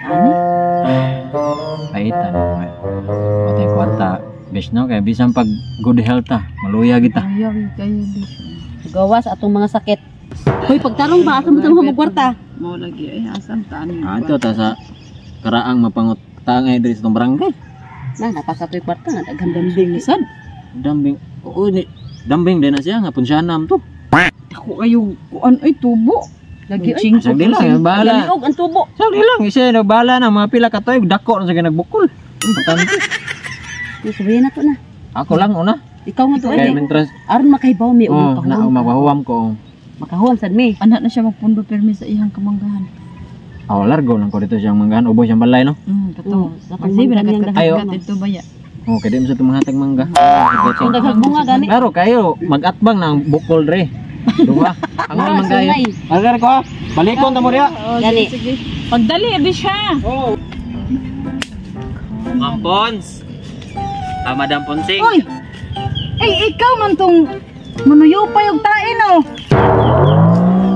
Ani? Paitan mo. Patay kwarta. Bes no kay bisan pag good health ta, maluya kita. Ayaw kayo bis. Gawas atong mga sakit. Hoy, pagtarong ba asa mo ta magkwarta? Mao lagi ay asam ta ani. Ah, ito ta sa karaang mapangot tangay diri sa tong barangay. Na napakatoy kwarta nga daghan dambing ni sad. Dambing. Oo, ni dambing din na siya nga punsyanam to. Ako kayo kuan ay tubo. Lagi ay. Sa dila, bahala. Galiog ang tubo. Sa dila, isa na bahala na mga pila ka tuig dako na sa ginagbukol. Importante. Sabihin na to na. Ako lang una. Ikaw nga to Kay ay. mentras Aron makahibaw mi og oh, na makahuwam. mahuwam ko. Makahuwam sad mi. Anak na siya magpundo pirmi sa iyang kamanggahan. Oh, largo lang ko dito siyang manggahan ubos siyang balay no. Kato. Mm, Kasi manggahan Ayo. nakakat ito baya. Oh, kay di mo sa tumanghatag mangga. Ang daghang bunga gani. Claro kayo magatbang ng bukol dre. Duha. Ang Ah, manggay. sunay. Agar ko. Ah. Balikon ta mo diha. Oh, Gani. sige, sige. Pagdali abi siya. Oh. Ma'am Pons. Ah, Madam Ponsing. Oy! Ay, ikaw man tong manuyupay og tae no.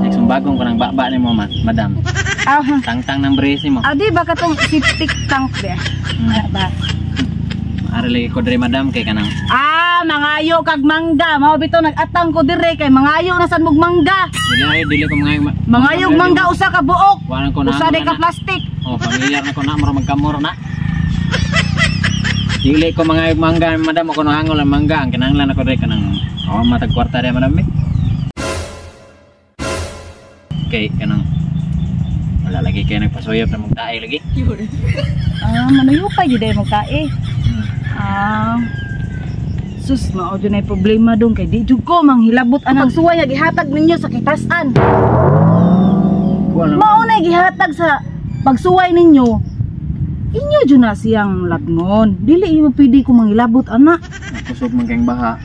Nagsumbagong ko ng baba ni mo, madam. Ah, Tangtang ng brace mo. adi ba katong septic tank be? Ba? Ari lagi ko dre, madam, kay kanang Ah, mangayo kag mangga. Mao bitaw nag-atang ko dire kay mangayo na sad mog mangga. Dili ay dili ko mga Mangayo og mangga usa ka buok. Wala ko na. Usa day ka plastic. Oh, familiar na ko na mura magkamura na. Dili ko mga mangga, madam, ako nangangol ang mangga. Ang kinahanglan ako dre kanang oh, matag kwarta dre, madam eh. Kay kanang wala lagi kay nagpasuyop na magtae lagi. Ah, manuyupay gyud ay mog tae. Ah. Sus, mao jud nay problema dong kay di jud ko manghilabot anang suway nga gihatag ninyo sa kitasan. Kuha lang. Mao na gihatag sa pagsuway ninyo. Inyo jud na siyang lagnon. Dili mo pwede ko manghilabot ana. Kusog man kayong baha.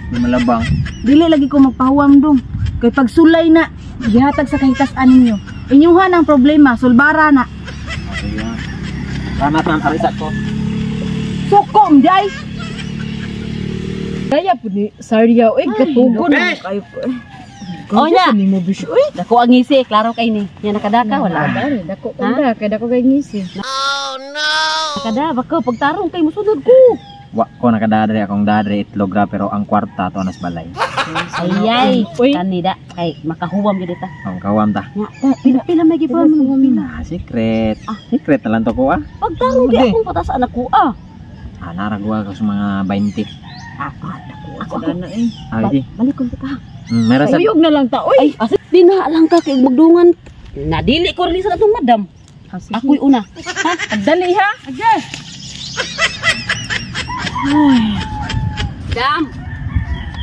Di malabang. Dili lagi ko magpahuwam dong. Kay pagsulay na gihatag sa kahitasan ninyo. Inyuhan ang problema, sulbara na. Okay, ah. Salamat ma'am, arisa ko. Suko mjay. Kaya pud ni Sarya oy katugon na Besh! kayo po. Oh, nya. Ni mo bish oy. Dako ang ngisi, klaro kay ni. Nya nakadaka wala. Dali dako kanda kay dako kay ngisi. Nakada baka pagtarong kay musunod ko. Wa ko nakadadre akong dadre itlog ra pero ang kwarta to nas balay. Ayay, Uy. kanida kay makahuwam gyud ta. Ang kawam ta. Nya, pila pila may gibuhat mo pila. Ah, secret. Secret na lang to ko ah. Pagtarong di Hindi. akong patas anak ko ah. Ah, naragwa ko sa mga 20. Ako, ako. Dana eh. Ah, di. Balikon ta. Meron sa Uyog na lang ta oy. Ay, asa di na lang ka kay magdungan. Nadili ko rin sa atong madam. Ah, sige. Ako'y una. Pagdali ha. Dam.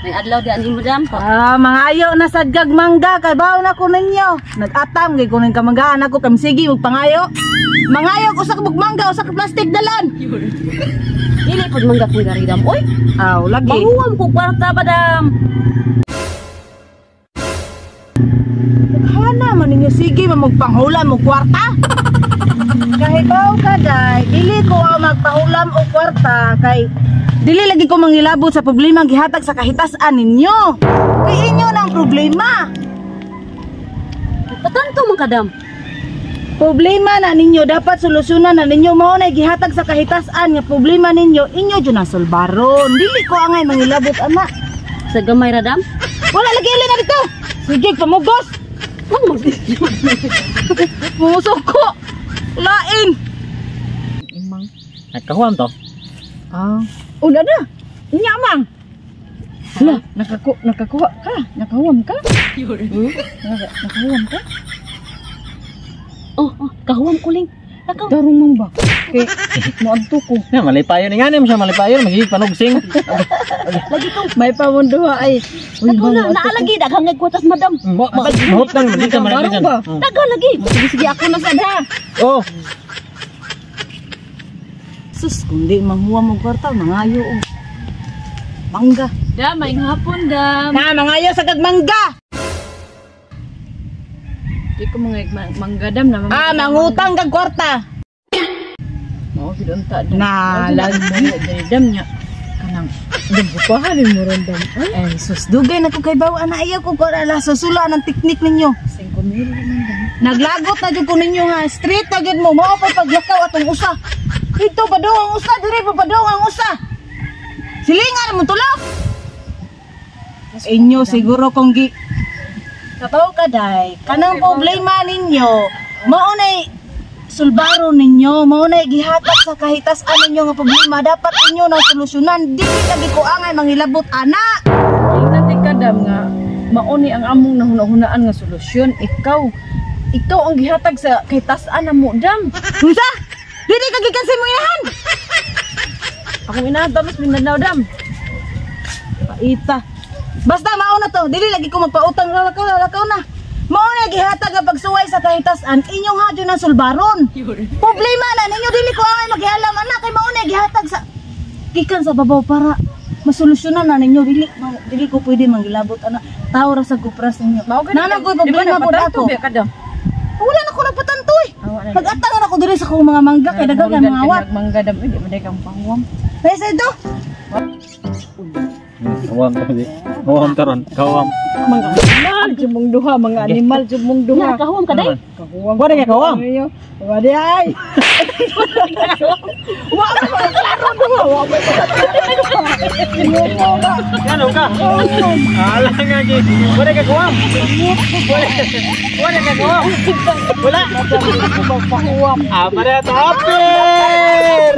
May adlaw di ani mo dam. Ah, mangayo na sad kag mangga kay bawo na ko ninyo. Nag-atam kay kunin ka manggaan ako kam sige magpangayo. Mangayo usa ka bug mangga, usa ka plastic dalon. Dili pud mangga kung gari dam. Oy, Aw, lagi. mahuwam ko kwarta ba dam. Hana man ninyo sige mamagpanghulam og kwarta. Kahibaw ka day, dili ko ang magpahulam og kwarta kay dili lagi ko mangilabot sa problema ang gihatag sa kahitasan ninyo. Kay inyo na ang problema. Patanto man ka dam. Problema na ninyo dapat solusyonan na ninyo mao na gihatag sa kahitasan nga problema ninyo inyo jud na solbaron. Dili ko angay mangilabot ana. Sa gamay ra dam. Wala lagi ili na dito. Sige pamugos. Mang mag Musok ko. Lain. Imang. Nagkahuam to. Ah. Una na. Nya mang. Hala, nakakuha ka. Nakahuam ka? Nakahuam ka? Oh, oh, kahuam ko ling. Nakaw. Darong mang ba? Kay moadto ko. Ya, malipayon ni nganim siya malipayon magiging panugsing. Lagi ko. May pamunduha ay. Uy, Nakaw mang, na naalagi daghang ngay kwartas madam. Mo mahot lang dito Darong ba? Daghan lagi. Sige, sige, ako na sad ha. Oh, Sus, kung di manghuwa mo kwarta, mangayo og mangga. Dam, may hapon dam. Na, mangayo sa kag mangga. Di ko mga mangga dam na. Ah, mangutang kag kwarta. Mao gid unta dam. Na, lagi dam nya. Kanang dam bupahan mo ron dam. Ay, Ay, sus, dugay na ko kay bawa na ayaw ko ko ala susula ng teknik ninyo. 5,000 man dam. Naglagot na jud ko ninyo nga street na jud mo mao pa paglakaw atong usa. Dito pa daw ang usa, diri pa daw ang usa. Silingan mo tulok. Inyo siguro kung gi Kabaw ka day, kanang problema ninyo, mao nay sulbaro ninyo, mao nay gihatag sa kahitas-an ninyo nga problema, dapat inyo na solusyonan, dili lagi ko angay mangilabot ana. Ingnan di ka dam nga mauni ang among nahuna-hunaan nga solusyon. Ikaw ang gihatag sa kahitas-an na mo dam. Unsa? Dili ka gikan sa imong inahan. Akong inahan mas Mindanao dam. Paita. Basta mao na to, dili lagi ko magpautang, lalakaw lalakaw na. Mao na gihatag ang pagsuway sa kahitas-an, inyong hadyo ng sulbaron. Problema na ninyo, dili ko angay maghialam anak kay mao na gihatag sa gikan sa babaw para masolusyonan na ninyo, dili dili ko pwede manggilabot ana. Tao ra sa kupras ninyo. Mao gani. Nana ko'y problema pud ako. Ka dam. Wala na ko nagpatantoy. Awa na. Nag-atang na ako diri sa akong mga mangga kay daghan kay mga awat. Mangga dam, di man kang pangwam. Kaya sa ito, Kawam to di. Kawam taron. Kawam. Mga animal jud mong duha, mga animal jud mong duha. Nga kahuam ka day. Kahuam. Wala kay kawam. Wala ay. Wa pa klaro duha, wa pa. Ano ka? Ala nga gi. Wala kay kawam. Wala kay kawam. Wala. Pahuam. Ah, para topper.